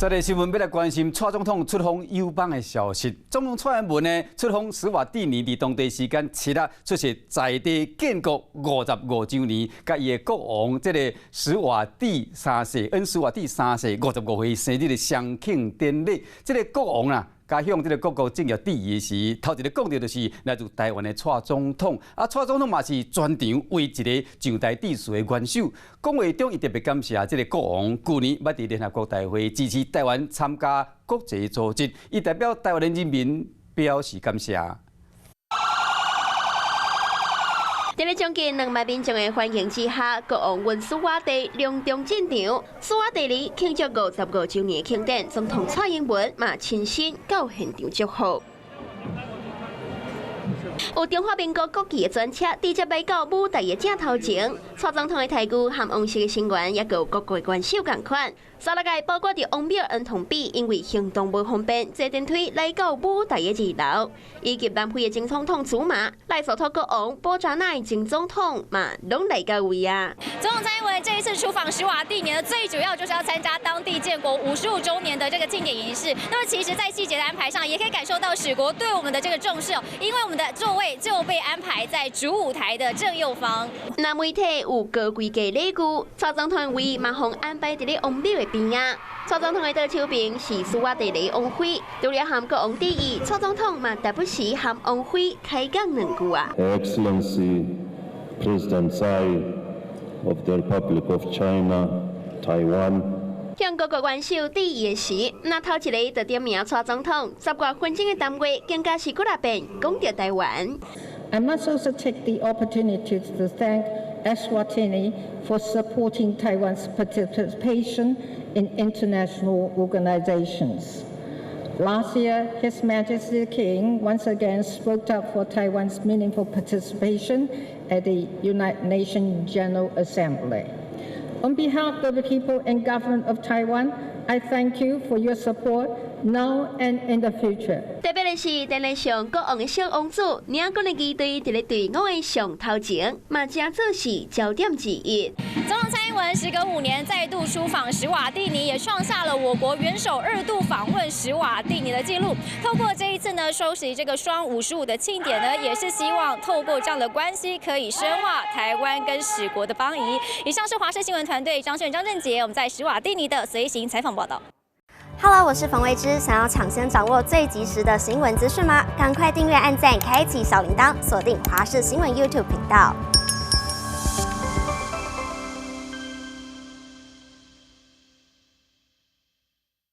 這個新聞欲來關心蔡總統出訪友邦的消息。總統蔡英文呢出訪史瓦蒂尼，佇當地時間7日出席在地建國55週年，佮伊的國王這個史瓦蒂三世恩史瓦蒂三世55歲生日的雙慶典禮。這個國王啊，佮向這個各國政要致辭時，頭一个講著就是來自台灣的蔡總統。啊，蔡總統嘛是全場唯一一个上台致辭的元首。講話中，伊特別感謝這个國王，舊年捌佇聯合國大會支持台灣參加國際組織，伊代表台灣的人民表示感謝。佇咧將近2萬民眾的歡迎之下，國王溫蘇瓦蒂隆重進場。史瓦帝尼慶祝55週年慶典，總統蔡英文嘛親身到現場祝賀。有中華民國國旗的專車直接來到舞台的正頭前，蔡總統的待遇和王室的成員，也閣有各國元首仝款。沙拉蓋包括佇王廟恩同比，因為行動無方便，坐電梯來到舞台的二樓，以及南非的前總統祖馬、萊索托國王波札那的前總統嘛，攏來到位啊。總統蔡英文這一次出訪史瓦帝尼呢，最主要就是要參加當地建國55週年的這個慶典儀式。那麼其實，在細節的安排上，也可以感受到史國對我們的這個重視哦，因為我們的座位就被安排在主舞台的正右方。那媒體有高規格禮遇，蔡總統位嘛，予安排佇咧王廟的邊仔。蔡總統的左手邊是史瓦帝尼王妃，除了和國王致意，蔡總統嘛，時不時和王妃開講兩句啊。 Excellency President Tsai of the Republic of China, Taiwan。向各國元首致意的時，那頭一个就點名蔡總統，十外分鐘的談話，更加是幾若遍講著台灣。 I must also take the opportunity to thank Eswatini for supporting Taiwan's participation in international organizations. Last year, His Majesty the King once again spoke up for Taiwan's meaningful participation at the United Nations General Assembly. On behalf of the people and government of Taiwan, I thank you for your support now and in the future. 特別的是，典禮上國王的小王子領軍的儀隊佇咧隊伍的上頭前，嘛成做是焦點之一。總統蔡英文時隔5年再度出訪史瓦帝尼，也創下了我國元首二度訪問史瓦帝尼的紀錄。透過這一次呢，出席這個雙五十五的慶典呢，也是希望透過這樣的關係，可以深化台灣跟史國的邦誼。以上是華視新聞團隊張炫、張正傑，我們在史瓦帝尼的隨行採訪報道。 Hello，我是馮維之，想要搶先掌握最及時的新聞資訊嗎？趕快訂閱、按讚、開啟小鈴鐺，鎖定華視新聞 YouTube 頻道。